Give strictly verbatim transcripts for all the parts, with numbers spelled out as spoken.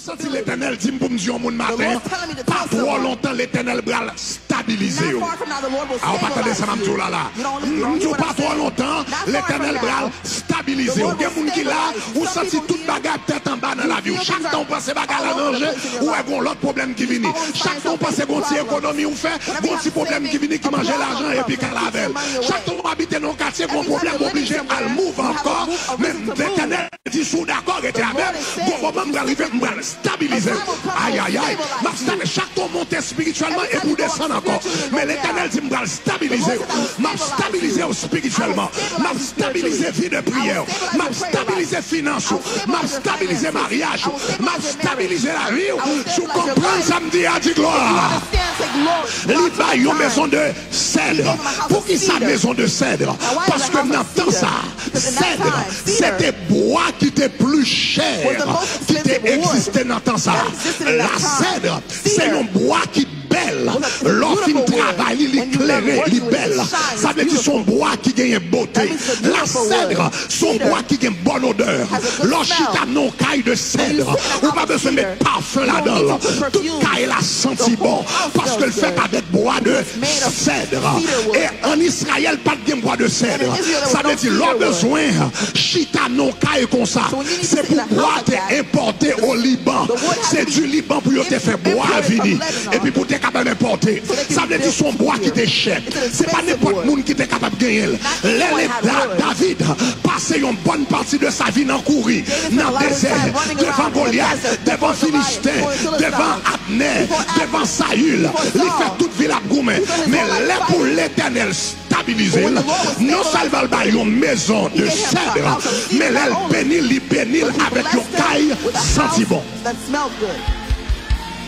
Santi Letènèl di m pou m di yon moun maten an, pa twò lontan Letènèl pral stabilize w. A, ou pa tande sa m ap di w la la. M di w pa twò lontan Letènèl pral stabilize w. Gen moun ki la, ou santi tout bagay ap tèt anba nan lavi w. Chak tan w panse bagay la ranje, ou wè gon lòt pwoblèm ki vini. Chak tan w panse gon ti ekonomi ou fè, gon ti pwoblèm ki vini ki manje lajan epi kal avè l. Chak tan w abite nan yon katye, gon pwoblèm, w oblije al move ankò. Men Letènèl di, si w dakò, rete avè m. Gon moman m pral rive, m pral stabilize w. Ayayay, m ap stabilize chak tan w monte espirityèlman epi w desann ankò. Men Letènèl di, m pral stabilize w. M ap stabilize w espirityèlman. M ap stabilize vi de priyè w. M ap stabilize finans ou. M ap stabilize maryaj ou. M ap stabilize lavi w. Si w konprann sa m di a, di glwa. Li bay yon maison de cèdre. Poukisa maison de cèdre? Paske nan tan sa, sèd se te bwa ki te pli chè ki te egziste nan tan sa. La sèd se yon bwa ki bèl. Lè w fin travay li, li klere, li bèl. Sa vle di se yon bwa ki genyen bote. La sèd se yon bwa ki gen bòn odè. Lè w chita nan yon kay de sèd, ou pa bezwen met pafen ladan l. Tout kay la santi bon paske l fèt avèk bwa de sèd. E ann Izrayèl pa t gen bwa de sèd. Sa vle di lè w bezwen chita nan yon kay konsa, se pou bwa te enpòte o Liban. Se di Liban pou yo te fè bwa vini. Epi pou te kapab enpòte. Sa vle di se yon bwa ki te chè. Se pa nenpòt moun ki te kapab genyen l. Lè Leta-, David pase yon bòn pati de sa vi nan kouri, nan dezè, devan Golyat, devan Filisten, devan Abnè, devan Sayil, li fè tout vi l ap goumen. Men lè pou Letènèl stabilize l, non sèlman l ba l yon maison de cèdre, men lè l beni l, li beni l avèk yon kay santi bon.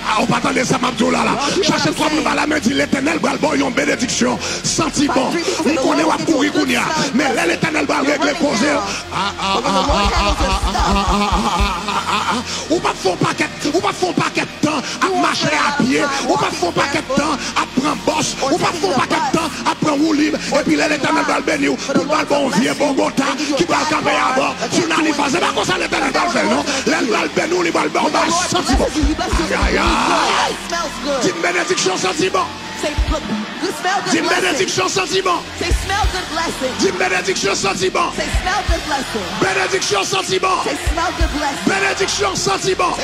A, ou pa tande sa m ap di w la la. Chache twa moun ba la men, di, Letènèl pral ba w yon benediksyon santi bon. M konnen w ap kouri kounye a, men lè Letènèl pral regle koze, a, a, a, ou p ap fè yon pakèt, ou p ap fè yon pakèt tan ap mache a pye, ou p ap fè yon pakèt tan ap pran bòs, ou p ap fè yon pakèt tan ap pran woulib, epi lè Letènèl pral beni w, pou l pral ba w yon vye Bogota ki pral kanpe avè w sou Nanifas. Se pa konsa Letènèl pral fè l, non. Lè l pral beni w, li pral ba w bagay santi bon. Ayayay! Di m benediksyon santi bon. Di m benediksyon santi bon. Di m benediksyon santi bon. Benediksyon santi bon. Benediksyon santi bon.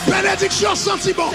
Benediksyon santi bon.